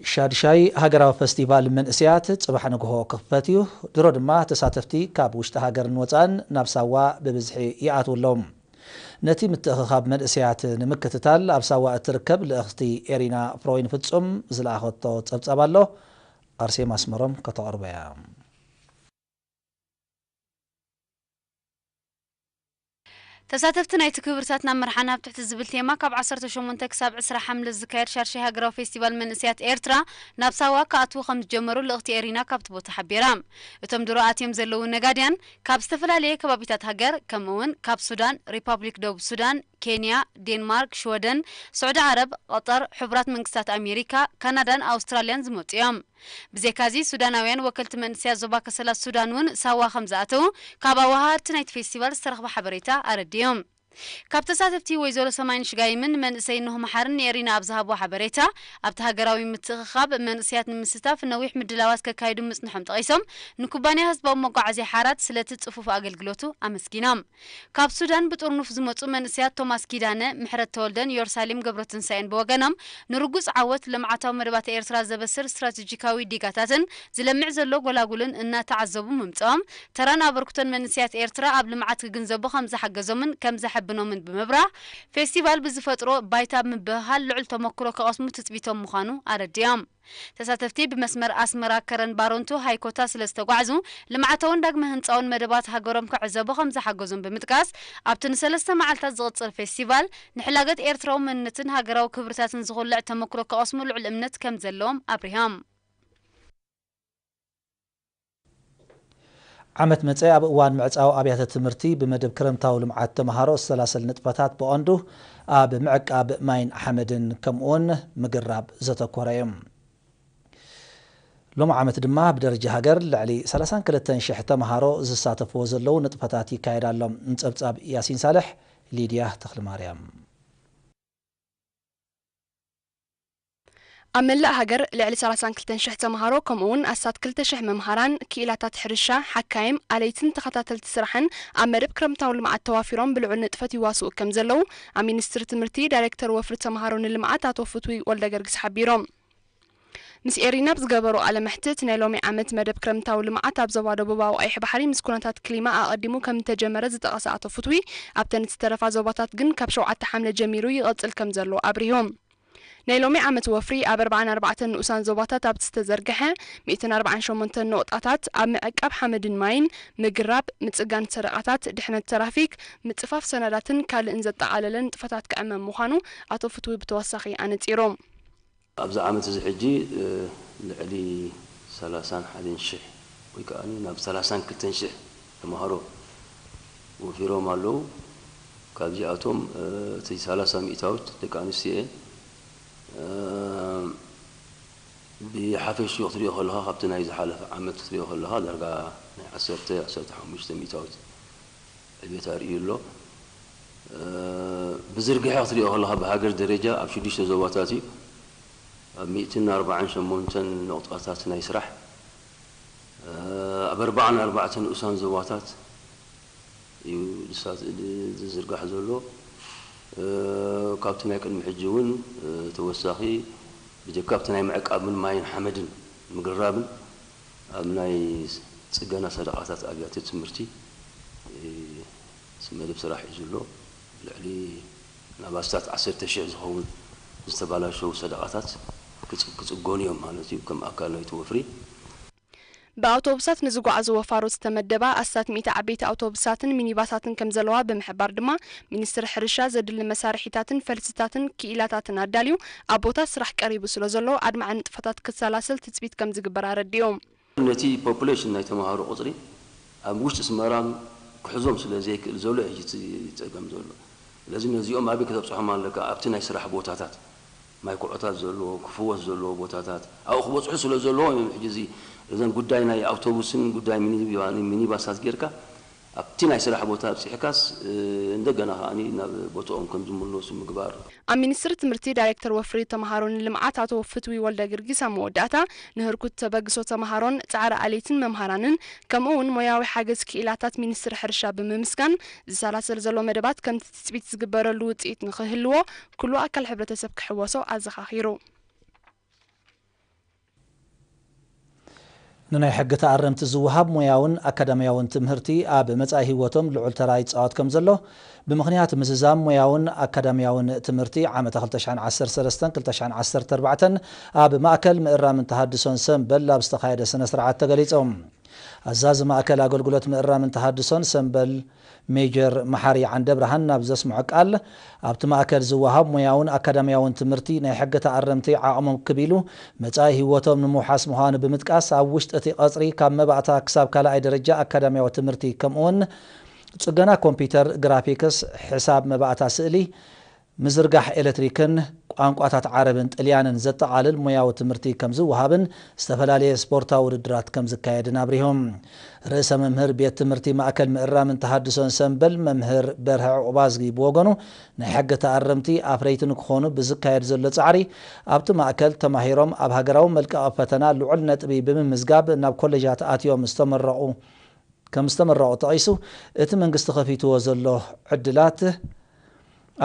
ሻድሻይ ሃገራዊ ፈስቲቫል መንእሰያት ጽባሕ ንግሆ ክኽፈት እዩ። ድሮ ድማ ተሳተፍቲ ካብ ውሽጢ ሃገርን ወጻእን ናብ ሳዋ ብብዝሒ ይኣትዉ ኣለዉ። ነቲ ምትእኽኻብ መንእሰያት ንምክትታል ኣብ ሳዋ እትርከብ ልእኽቲ ኤሪና ፍሮይን ፍጹም ዝለኣኸቶ ጸብጻብ ኣሎ። ኣርሴማ ኣስመሮም ከተቕርቦ እያ። ተሳተፍቲ ናይቲ ክብርታት ናብ መርሓና ኣብ ትሕቲ ዝብል ቴማ ካብ ዓሰርተ ሸሞንተ ክሳብ ዕስራ ሓምለ ዝካየድ ሻድሻይ ሃገራዊ ፌስቲቫል መንእሰያት ኤርትራ ናብ ሳዋ ክኣትዉ ከም ዝጀመሩ ልእኽቲ ኤሪና ካብቲ ቦታ ሓቢራ። እቶም ድሮ ኣትዮም ዘለዉ ነጋድያን ካብ ዝተፈላለየ ከባቢታት ሃገር፣ ከምኡ እውን ካብ ሱዳን፣ ሪፓብሊክ ደቡብ ሱዳን፣ ኬንያ፣ ዴንማርክ፣ ሽወደን፣ ስዑዲ ዓረብ፣ ቐጠር፣ ሕቡራት መንግስታት ኣሜሪካ፣ ካናዳን ኣውስትራልያን ዝመጹ እዮም። ብዘይካዚ፣ ሱዳናውያን ወከልቲ መንእሰያት ዞባ ከሰላ ሱዳን እውን ሳዋ ከም ዝኣተዉ ካብ ኣወሃሃድቲ ናይቲ ፌስቲቫል ዝተረኽበ ሓበሬታ ኣረዲኡ። ካብ ተሳተፍቲ ወይዘሮ ሰማይን ሽጋይምን መንእሰይ ኖህ መሓርን ንኤሪና ኣብ ዝሃብዎ ሓበሬታ፣ ኣብቲ ሃገራዊ ምትእኽኻብ መንእሰያት ንምስታፍ ነዊሕ ምድላዋት ከካይዱ ምጽንሖም ጠቒሶም፣ ንኩባንያ ህዝባዊ መጓዓዝያ ሓራት ስለቲ ጽፉፍ ኣገልግሎቱ ኣመስጊኖም። ካብ ሱዳን ብጥርኑፍ ዝመጹ መንእሰያት ቶማስ ኪዳነ፣ ምሕረት ተወልደን ዮርሳሌም ገብረትንሳኤን ብወገኖም፣ ንርጉጽ ዓወት ልምዓታዊ መደባት ኤርትራ ዘበስር ስትራቴጂካዊ ዲጋታትን ዝለምዕ ዘሎ ጎላጉልን እናተዓዘቡ ምምጽኦም፣ ተራን ኣበርክቶን መንእሰያት ኤርትራ ኣብ ልምዓት ክግንዘቡ ከም ዝሓገዞምን ከም ዘሐብኖምን ብምብራህ፣ ፌስቲቫል ብዝፈጥሮ ባይታ ምብህሃል ልዑል ተመክሮ ክቐስሙ ትጽቢቶም ምዃኑ ኣረዲኦም። ተሳተፍቲ ብመስመር ኣስመራ ከረን ባረንቱ ሃይኮታ ስለ ዝተጓዕዙ፣ ልምዓታውን ዳግመ ህንጻውን መደባት ሃገሮም ክዕዘቡ ከም ዝሓገዞም ብምጥቃስ፣ ኣብቲ ንሰለስተ መዓልታት ዝቕጽል ፌስቲቫል፣ ንሕላገት ኤርትራዊ መንነትን ሃገራዊ ክብርታትን ዝኹልዕ ተመክሮ ክቐስሙ ልዑል እምነት ከም ዘለዎም ኣብሪሆም። ዓመት መጸ ኣብ እዋን ምዕጻው ኣብያተ ትምህርቲ ብመደብ ክረምታዊ ልምዓት ተምሃሮ ዝሰላሰል ንጥፈታት ብቐንዱ ኣብ ምዕቃብ ማይን ሓመድን ከምኡውን ምግራብ ዘተኮረ እዩ። ሎሚ ዓመት ድማ ብደረጃ ሃገር ልዕሊ ሰላሳን ክልተን ሽሕ ተምሃሮ ዝሳተፍዎ ዘለዉ ንጥፈታት ይካየድ ኣሎ። ንጸብጻብ ያሲን ሳልሕ፣ ሊድያ ተኽለማርያም። ኣብ መላእ ሃገር ልዕሊ ሰላሳን ክልተን ሽሕ ተምሃሮ፣ ከምኡ እውን ኣስታት ክልተ ሽሕ መምሃራን፣ ክኢላታት ሕርሻ፣ ሓካይም፣ ኣለይትን ተኸታተልቲ ስራሕን ኣብ መደብ ክረምታዊ ልምዓት ተዋፊሮም ብልዑል ንጥፈት ይዋስኡ ከም ዘለዉ ኣብ ሚኒስትሪ ትምህርቲ ዳይሬክተር ወፍሪ ተምሃሮ ንልምዓት ኣቶ ፍትዊ ወልደገርግስ ሓቢሮም። ምስ ኤሪና ኣብ ዝገበሮ ቃለ መሕትት፣ ናይ ሎሚ ዓመት መደብ ክረምታዊ ልምዓት ኣብ ዞባ ደቡባዊ ቀይሕ ባሕሪ ምስ ኩነታት ክሊማ ኣቐዲሙ ከም እተጀመረ ዝጠቐሰ ኣቶ ፍትዊ፣ ኣብተን ዝተረፋ ዞባታት ግን ካብ ሸውዓተ ሓምለ ጀሚሩ ይቐጽል ከም ዘሎ ኣብሪሆም። ናይ ሎሚ ዓመት ወፍሪ ኣብ ኣርባዓን ኣርባዕተን ንኡሳን ዞባታት ኣብ ዝተዘርግሐ ሚእትን ኣርባዓን ሸሞንተን ነቑጣታት ኣብ ምዕቃብ ሓመድን ማይን፣ ምግራብ፣ ምጽጋን ሰደቓታት፣ ድሕነት ተራፊክ፣ ምጽፋፍ ሰነዳትን ካልእን ዘጠቓለለ ንጥፈታት ክዕመም ምዃኑ ኣቶ ፍትዊ ብተወሳኺ ኣነጺሮም። ኣብዚ ዓመት እዚ ሕጂ፣ እ፣ ልዕሊ ሰላሳን ሓደን ሽሕ ወይ ከኣ ናብ ሰላሳን ክልተን ሽሕ ተምሃሮ ወፊሮም ኣለዉ። ካብዚኣቶም፣ እ፣ እቲ ሰላሳ ሚእታዊት ደቂ ኣንስትዮ እየን። እ፣ ብሓፈሽኡ ክትሪኦ ከለኻ፣ ካብቲ ናይ ዝሓለፈ ዓመት ክትሪኦ ከለኻ፣ ዳርጋ ናይ ዓሰርተ፣ ዓሰርተ ሓሙሽተ ሚእታዊት ዕቤት ኣርእዩ ኣሎ። እ፣ ብዝርግሐ ክትሪኦ ከለኻ፣ ብሃገር ደረጃ ኣብ ሽዱሽተ ዞባታት እዩ። ኣብ ሚእትን ኣርባዓን ሸሞንተን ነቑጣታት ናይ ስራሕ፣ እ፣ ኣብ ኣርባዓን ኣርባዕተን ንኡሳን ዞባታት እዩ ዝሳ-፣ ዝዝርጋሕ ዘሎ። እ፣ ካብቲ ናይ ቅድሚ ሕጂ እውን፣ እ፣ ተወሳኺ፣ ብጀካ ኣብቲ ናይ ምዕቃብን ማይን ሓመድን ምግርራብን፣ ኣብ ናይ ጽገና ሰደቓታት ኣብያተ ትምህርቲ፣ እ፣ መደብ ስራሕ ሒዙ ኣሎ። ልዕሊ ናብ ኣስታት ዓሰርተ ሽሕ ዝኸውን ዝተባላሸዉ ሰደቓታት ክጽ-፣ ክጽገኑ እዮም ማለት እዩ፣ ከም ኣካል ናይቲ ወፍሪ። ብኣውቶቡሳት ንዝጓዓዙ ወፋሮ ዝተመደባ ኣስታት ሚእቲ ዓበይቲ ኣውቶቡሳትን ሚኒባሳትን ከም ዘለዋ ብምሕባር ድማ፣ ሚኒስትሪ ሕርሻ ዘድሊ መሳርሒታትን ፈልስታትን ክኢላታትን ኣዳልዩ ኣብ ቦታ ስራሕ ቀሪቡ ስለ ዘሎ፣ ኣድማዒ ንጥፈታት ክሰላሰል ትጽቢት ከም ዝግበር ኣረዲኦም። ነቲ ፖፑሌሽን ናይ ተምሃሮ ቁጽሪ ኣብ ውሽጢ ኣስመራ ክሕዞም ስለ ዘይክእል ዘሎ እዩ እቲ ጸገም ዘሎ። ስለዚ ነዚኦም ኣበይ ከተብጽሖም ኣለካ? ኣብቲ ናይ ስራሕ ቦታታት፣ ማይ ኩዖታት ዘለዎ፣ ክፍወስ ዘለዎ ቦታታት ኣብኡ ክበጽሑ ስለ ዘለዎም እዮም። ሕጂ እዚ እዘን ጉዳይ ናይ ኣውቶቡስን ጉዳይ ሚኒ-፣ ሚኒባሳት ጌርካ ኣብቲ ናይ ስራሕ ቦታ ኣብጺሕካስ፣ እ፣ እንደገና ከኣ ናብ ቦታኦም ከም ዝምለሱ ምግባር። ኣብ ሚኒስትሪ ትምህርቲ ዳይሬክተር ወፍሪ ተምሃሮ ንልምዓት ኣቶ ፍትዊ ወልደ ጊዮርጊስ ኣብ መወዳእታ፣ ንህርኩት ተበግሶ ተምሃሮን ጻዕሪ ኣለይትን መምሃራንን፣ ከምኡ እውን ሞያዊ ሓገዝ ክኢላታት ሚኒስትሪ ሕርሻ ብምምስጋን፣ ዝሰላሰል ዘሎ መደባት ከምቲ ትጽቢት ዝግበረሉ ውጽኢት ንኽህልዎ ኩሉ ኣካል ሕብረተሰብ ክሕወሶ ኣዘኻኺሩ። ንናይ ሕጊ ተኣረምቲ ዝወሃብ ሞያውን ኣካዳሚያውን ትምህርቲ ኣብ መጻኢ ህይወቶም ልዑል ተራ ይጻወት ከም ዘሎ፣ ብምኽንያት ምዝዛም ሞያውን ኣካዳሚያውን ትምህርቲ ዓመተ ክልተ ሽሕን ዓሰርተ ሰለስተን ክልተ ሽሕን ዓሰርተ ኣርባዕተን ኣብ ማእከል ምእራምን ተሃድሶን ሰምበል ኣብ ዝተኻየደ ስነ ስርዓት ተገሊጾም። ኣዛዚ ማእከል ኣገልግሎት ምእራምን ተሃድሶን ሰምበል ሜጀር መሓሪ ዓንደብርሃን ናብ ዘስምዖ ቃል፣ ኣብቲ ማእከል ዝወሃብ ሞያውን ኣካዳሚያውን ትምህርቲ ናይ ሕጊ ተኣረምቲ ዓቕሞም ክብ ኢሉ መጻኢ ህይወቶም ንምውሓስ ምዃኑ ብምጥቃስ፣ ኣብ ውሽጢ እቲ ቀጽሪ ካብ መባእታ ክሳብ ካልኣይ ደረጃ ኣካዳሚያዊ ትምህርቲ፣ ከምኡውን ጽገና ኮምፒውተር ግራፊክስ፣ ሕሳብ መባእታ ስእሊ፣ ምዝርጋሕ ኤሌክትሪክን ቋንቋታት ዓረብን ጥልያንን ዘጠቓልል ሞያዊ ትምህርቲ ከም ዝወሃብን ዝተፈላለየ ስፖርታዊ ውድድራት ከም ዝካየድን ኣብሪሆም። ርእሰ መምህር ቤት ትምህርቲ ማእከል ምእራምን ተሃድሶን ሰምበል መምህር በርሀ ዑቕባዝጊ ብወገኑ፣ ናይ ሕጊ ተኣረምቲ ኣፍረይቲ ንክኾኑ ብዝካየድ ዘሎ ጻዕሪ፣ ኣብቲ ማእከል ተማሂሮም ኣብ ሃገራዊ መልቀቒ ፈተና ልዑል ነጥቢ ብምምዝጋብ ናብ ኮሌጃት ኣትዮም ዝተመረቑ ከም ዝተመረቑ ጠቒሱ፣ እቲ መንግስቲ ከፊትዎ ዘሎ ዕድላት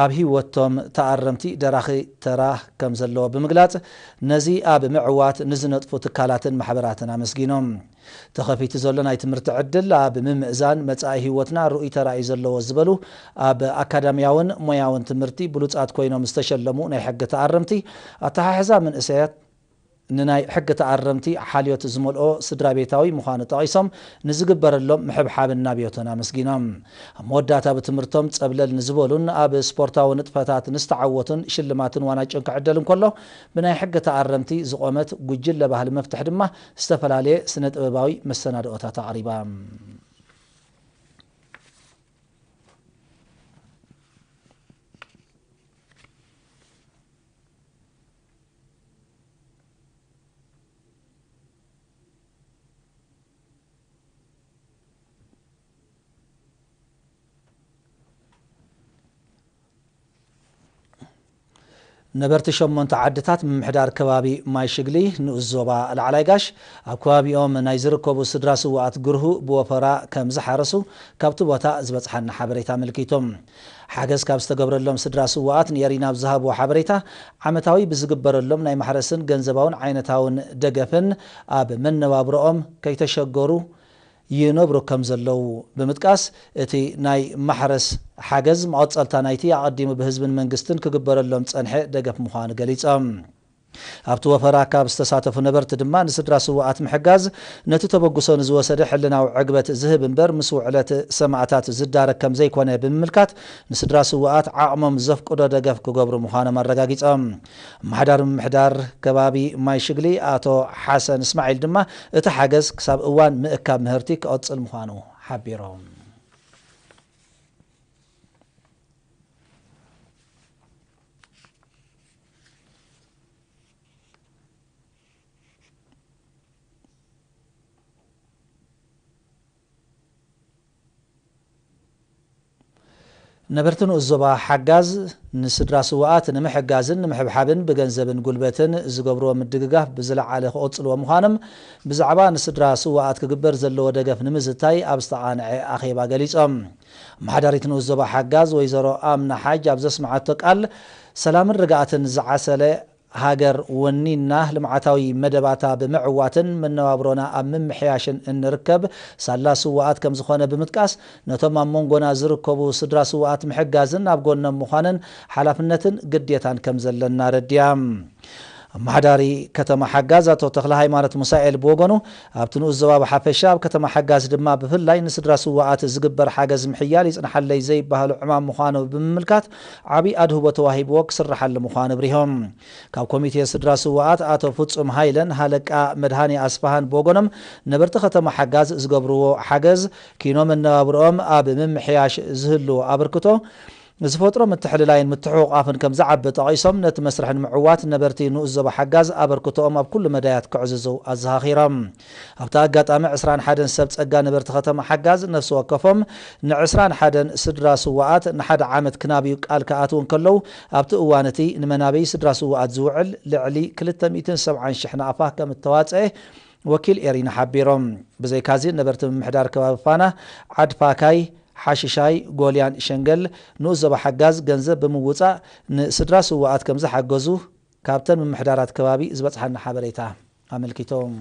ኣብ ህይወቶም ተኣረምቲ ደራኺ ተራ ከም ዘለዎ ብምግላጽ፣ ነዚ ኣብ ምዕዋት ንዝነጥፉ ትካላትን ማሕበራትን ኣመስጊኖም። ተኸፊቱ ዘሎ ናይ ትምህርቲ ዕድል ኣብ ምምእዛን መጻኢ ህይወትና ርኡይ ተራ እዩ ዘለዎ ዝበሉ ኣብ ኣካዳሚያውን ሞያውን ትምህርቲ ብሉጻት ኮይኖም ዝተሸለሙ ናይ ሕጊ ተኣረምቲ፣ ኣተሓሕዛ መንእሰያት ንናይ ሕጊ ተኣረምቲ ሓልዮት ዝመልኦ ስድራ ቤታዊ ምዃኑ ጠቒሶም፣ ንዝግበረሎም ምሕብሓብን ናብዮቶን ኣመስጊኖም። ኣብ መወዳእታ ብትምህርቶም ጸብለል ንዝበሉን ኣብ ስፖርታዊ ንጥፈታት ንዝተዓወቱን ሽልማትን ዋና ጭንቂ ዕደል እንከሎ፣ ብናይ ሕጊ ተኣረምቲ ዝቖመት ጉጅለ ባህሊ መፍትሕ ድማ ዝተፈላለየ ስነ ጥበባዊ መሰናድኦታት ኣቕሪባ። ነበርቲ ሸሞንተ ዓድታት ምምሕዳር ከባቢ ማይ ሽግሊ ንኡስ ዞባ ላዕላይ ጋሽ፣ ኣብ ከባቢኦም ናይ ዝርከቡ ስድራ ስውኣት ግርሁ ብወፈራ ከም ዝሓረሱ ካብቲ ቦታ ዝበጽሓና ሓበሬታ ኣመልኪቶም። ሓገዝ ካብ ዝተገብረሎም ስድራ ስውኣት ንኤሪና ኣብ ዝሃብዎ ሓበሬታ፣ ዓመታዊ ብዝግበረሎም ናይ ማሕረስን ገንዘባውን ዓይነታውን ደገፍን ኣብ መነባብሮኦም ከይተሸገሩ ይነብሩ ከም ዘለዉ ብምጥቃስ፣ እቲ ናይ ማሕረስ ሓገዝ መቐጸልታ ናይቲ ኣቐዲሙ ብህዝብን መንግስትን ክግበረሎም ጸንሐ ደገፍ ምዃኑ ገሊጾም። ኣብቲ ወፈራ ካብ ዝተሳተፉ ነበርቲ ድማ፣ ንስድራ ስውኣት ምሕጋዝ ነቲ ተበግሶ ንዝወሰደ ሕልናዊ ዕግበት ዝህብ እምበር፣ ምስ ውዕለት ሰማእታት ዝዳረግ ከም ዘይኮነ ብምምልካት፣ ንስድራ ስውኣት ዓቕሞም ዘፍቅዶ ደገፍ ክገብሩ ምዃኖም ኣረጋጊጾም። ኣመሓዳሪ ምምሕዳር ከባቢ ማይ ሽግሊ ኣቶ ሓሰን እስማዒል ድማ፣ እቲ ሓገዝ ክሳብ እዋን ምእካብ ምህርቲ ክቕጽል ምዃኑ ሓቢሮም። ነበርቲ ንኡስ ዞባ ሓጋዝ ንስድራ ስውኣት ንምሕጋዝን ንምሕብሓብን ብገንዘብን ጉልበትን ዝገብርዎ ምድግጋፍ ብዝለዓለ ክቕጽልዎ ምዃኖም፣ ብዛዕባ ንስድራ ስውኣት ክግበር ዘለዎ ደገፍ ንምዝታይ ኣብ ዝተቓንዐ ኣኼባ ገሊጾም። ኣመሓዳሪት ንኡስ ዞባ ሓጋዝ ወይዘሮ ኣምና ሓጅ ኣብ ዘስምዓቶ ቃል፣ ሰላምን ርግኣትን ዝዓሰለ ሃገር ወኒና ልምዓታዊ መደባታ ብምዕዋትን መነባብሮና ኣብ ምምሕያሽን እንርከብ ሳላ ስውኣት ከም ዝኾነ ብምጥቃስ፣ ነቶም ኣብ መንጎና ዝርከቡ ስድራ ስውኣት ምሕጋዝን ኣብ ጎኖም ምዃንን ሓላፍነትን ግዴታን ከም ዘለና ኣረዲኣ። ኣመሓዳሪ ከተማ ሓጋዝ ኣቶ ተኽለ ሃይማኖት ሙሳኤል ብወገኑ፣ ኣብቲ ንኡስ ዞባ ብሓፈሻ፣ ኣብ ከተማ ሓጋዝ ድማ ብፍላይ ንስድራ ስውኣት ዝግበር ሓገዝ ምሕያል ይጽንሓለይ ዘይበሃሎ ዕማም ምዃኑ ብምምልካት፣ ዓቢ ኣድህቦ ተዋሂብዎ ክስርሓሉ ምዃኑ ኣብሪሆም። ካብ ኮሚቴ ስድራ ስውኣት ኣቶ ፍጹም ሃይለን ሃለቃ መድሃኔ ኣስፋሃን ብወገኖም፣ ነበርቲ ከተማ ሓጋዝ ዝገብርዎ ሓገዝ ኪኖ መነባብርኦም ኣብ ምምሕያሽ ዝህልዎ ኣበርክቶ ዝፈጥሮ ምትሕልላይን ምትሕቑቓፍን ከም ዝዓቢ ጠቒሶም፣ ነቲ መስርሕ ንምዕዋት ነበርቲ ንኡስ ዞባ ሓጋዝ ኣበርክቶኦም ኣብ ኩሉ መዳያት ክዕዝዙ ኣዘኻኺሮም። ኣብቲ ኣጋጣሚ ዕስራን ሓደን ሰብ ጸጋ ነበርቲ ከተማ ሓጋዝ ነፍሲ ወከፎም ንዕስራን ሓደን ስድራ ስውኣት ንሓደ ዓመት ክናብዩ ቃል ክኣትዉ እንከለዉ፣ ኣብቲ እዋን እቲ ንመናበዪ ስድራ ስውኣት ዝውዕል ልዕሊ ክልተ ሚእትን ሰብዓን ሽሕ ናቕፋ ከም እተዋጽአ ወኪል ኤሪና ሓቢሮም። ብዘይካዚ ነበርቲ ምምሕዳር ከባቢ ፋና፣ ዓድፋካይ፣ ሓሽሻይ፣ ጎልያን ሸንገል ንኡስ ዞባ ሓጋዝ ገንዘብ ብምውጻእ ንስድራ ስውኣት ከም ዝሓገዙ ካብተን ምምሕዳራት ከባቢ ዝበጽሓና ሓበሬታ ኣመልኪቶም።